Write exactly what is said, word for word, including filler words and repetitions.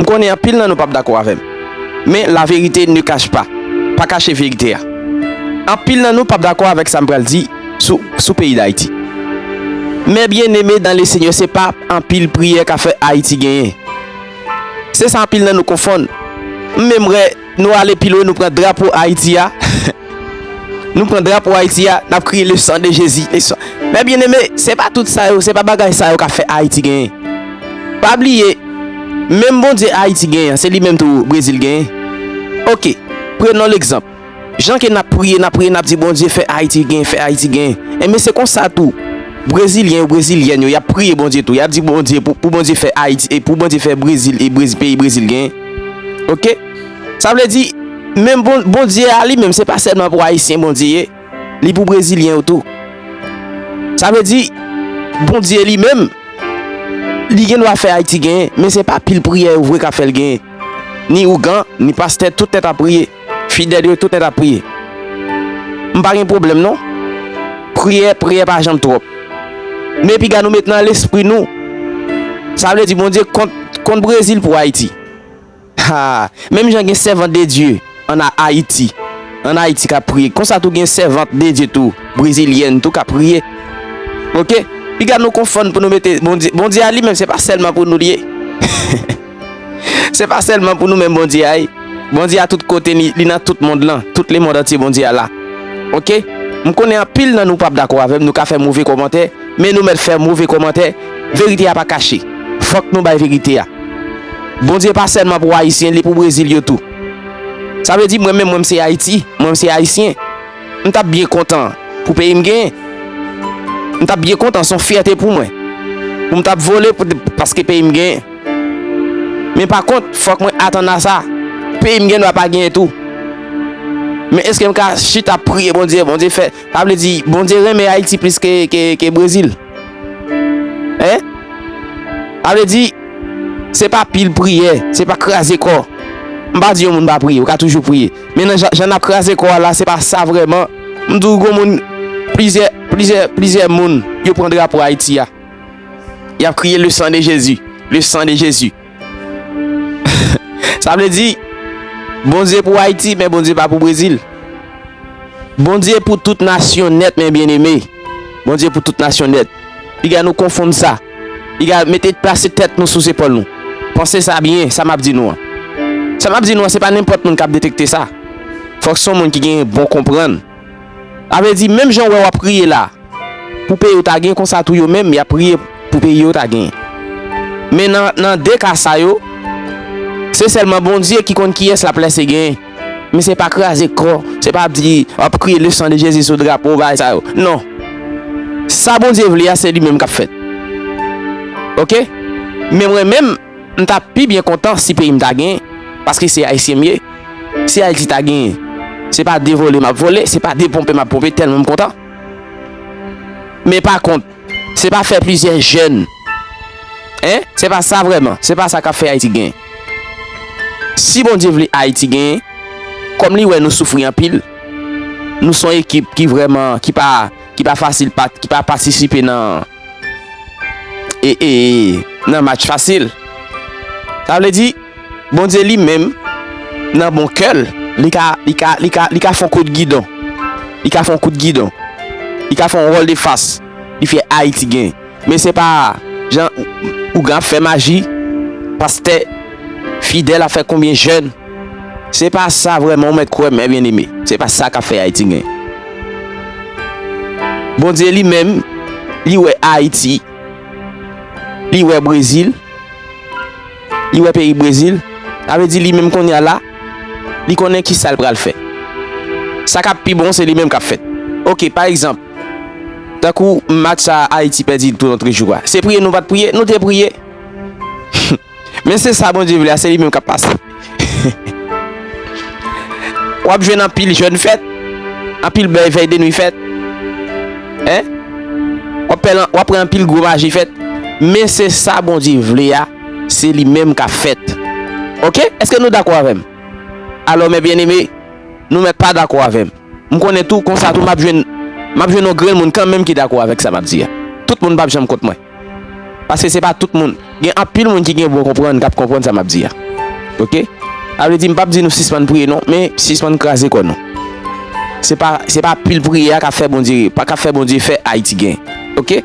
konnen anpil nan nou p ap dakò avè m. Men la vérité ne cache pas. Pa kache verite a. Anpil nan nou p ap dakò avèk sa m pral di sou, sou peyi Dayiti. Men byeneme dan le Senyè, se pa anpil priyè ka fè Ayiti genyen. Se sa anpil nan nou konfonn. M menm wè nou ale pi lwen, nou pran drapo Ayiti a. Nou pran drapo Ayiti a, n ap kriye le sang de Jésus, le sang. Men byeneme, se pa tout sa yo, se pa bagay sa yo ka fè Ayiti genyen. Pa bliye, menm Bondye Ayiti genyen an, se li menm tou Brezil genyen. Oke, prenons l'exemple. Jan ke n ap priye, n ap priye, n ap di Bondye fè Ayiti genyen, fè Ayiti genyen. Enben se konsa tou, Brezilyen yo, Brezilyèn yo, y ap priye Bondye tou. Y ap di Bondye pou, pou Bondye fè Ayiti, e pou Bondye fè Brezil, e Brez-, peyi Brezil genyen. Oke? Sa vle di, menm Bon-, Bondye a li menm, se pa sèlman pou Ayisyen Bondye ye, li pou Brezilyen yo tou. Sa vle di, Bondye li menm, li gen dwa fè Ayiti genyen, men se pa pil priyè yo vre ka fè l genyen. Ni ougan, ni pastè, tout nèt ap priye. Fidèl yo, tout nèt ap priye. M pa gen pwoblèm non. Priyè, priyè pa janm twòp. Men piga nou met nan lespri nou. Sa vle di Bondye kont, kont Brezil pou Ayiti. Ha, menm jan gen sèvant de Dye ann A-, Ayiti. Ann Ayiti k ap priye. Konsa tou gen sèvant de Dye tou, brezilyèn tou k ap priye. Oke? Piga nou konfonn pou nou mete Bondye. Bondye a li menm, se pa sèlman pou nou li ye. Se pa sèlman pou nou menm Bondye a ye. Bondye a tout kote, li, li nan tout mond lan. Tout le monde entier Bondye a la. Oke? M konnen anpil nan nou p ap dakò avè m, nou ka fè move kòmantè, men nou mèt fè move kòmantè, verite a pa kache. Fòk nou bay verite a. Bondye pa sèlman pou Ayisyen, li pou Brezil yo tou. Sa vle di mwen menm, mwen m se Ayiti, mwen m se Ayisyen. M t ap byen kontan pou peyi m genyen. M t ap byen kontan, se yon fyète pou mwen. Pou m t ap vole pou, paske peyi m genyen. Men pa kont, fòk mwen atann a sa. Peyi m gen dwa pa genyen tou. Men èske m ka chita ap priye Bondye, Bondye fè, sa vle di Bondye renmen Ayiti plis ke, ke, ke Brezil? Hein? Sa vle di, se pa pil priyè, se pa kraze kò. M pa di yon moun pa priye, ou ka toujou priye. Men nan jan, jan n ap kraze kò a la, se pa sa vrèman. M di w gon moun, plizyè, plizyè, plizyè moun, yo pran drapo Ayiti a. Y ap kriye le sang de Jésus, le sang de Jésus. Sa vle di, Bondye pou Ayiti, men Bondye pa pou Brezil. Bondye pou tout nasyon nèt, men byeneme. Bondye pou tout nasyon nèt. Piga nou konfonn sa. Piga mete, plase tèt nou sou zepòl nou. Panse sa byen, sa m ap di nou an. Sa m ap di nou an, se pa nenpòt moun k ap detekte sa. Fòk se yon moun ki gen bon konprann. Sa vle di, menm jan w wè w ap priye la, pou peyi w ta gen, konsa tou yo menm, y ap priye pou peyi yo ta gen. Men nan, nan de ka sa yo, se sèlman Bondye ki konn kiyès l ap lèse genyen. Men se pa kraze kò, se pa di, w ap kriye le sang de Jésus sou drapo, bagay sa yo. Non. Sa Bondye vle a, se li menm k ap fèt. Oke? Men mwen menm, m t ap pi byen kontan si peyi m ta genyen, paske se Ayisyen m ye. Si Ayiti ta genyen, se pa de vole m ap vole, se pa de ponpe m ap ponpe, tèlman m kontan. Men pa kont, se pa fè plizyè jèn. Hein? Se pa sa vrèman. Se pa sa k ap fè Ayiti genyen. Si Bondye vle Ayiti genyen, kòm li wè nou soufri anpil, nou se yon ekip ki vrèman, ki pa, ki pa fasil, pa, ki pa patisipe nan, e, e, nan match fasil. Sa vle di, Bondye li menm, nan bon kè l, li ka, li ka, li ka, li ka fè yon kout gidon. Li ka fè yon kout gidon. Li ka fè yon wòl de fas. Li fè Ayiti genyen. Men se pa jan ou, ougan ap fè maji, pastè Fidèl ap fè konbyen jèn. Se pa sa vrèman, ou mèt kwè m, men byeneme. Se pa sa k ap fè Ayiti genyen. Bondye li menm, li wè Ayiti, li wè Brezil, li wè peyi Brezil, sa vle di li menm kounye a la, li konnen ki sa l pral fè. Sa k ap pi bon, se li menm k ap fèt. Oke, pa egzanp, tankou match sa Ayiti pèdi tou lontre jou a. Se priye nou pa t priye? Nou te priye. Men se sa Bondye vle a, se li menm k ap pase. W ap jwenn anpil jèn fèt, anpil bèl vèy de nwi fèt. Hein? W ap pè-, w ap wè anpil gwo maji fèt. Men se sa Bondye vle a, se li menm k ap fèt. Oke? Èske nou dakò avè m? Alò, men byeneme, nou mèt pa dakò avè m. M konnen tou, konsa tou, m ap jwenn, m ap jwenn yon grenn moun kanmenm ki dakò avèk sa m ap di a. Tout moun p ap janm kont mwen. Paske se pa tout moun. Gen anpil moun ki gen bon konprann, k ap konprann sa m ap di a. Ok? Sa vle di, m p ap di nou sispann priye non, men sispann kraze kò nou. Se pa, se pa pil priye a k ap fè Bondye, pa k ap fè Bondye fè Ayiti gen. Ok?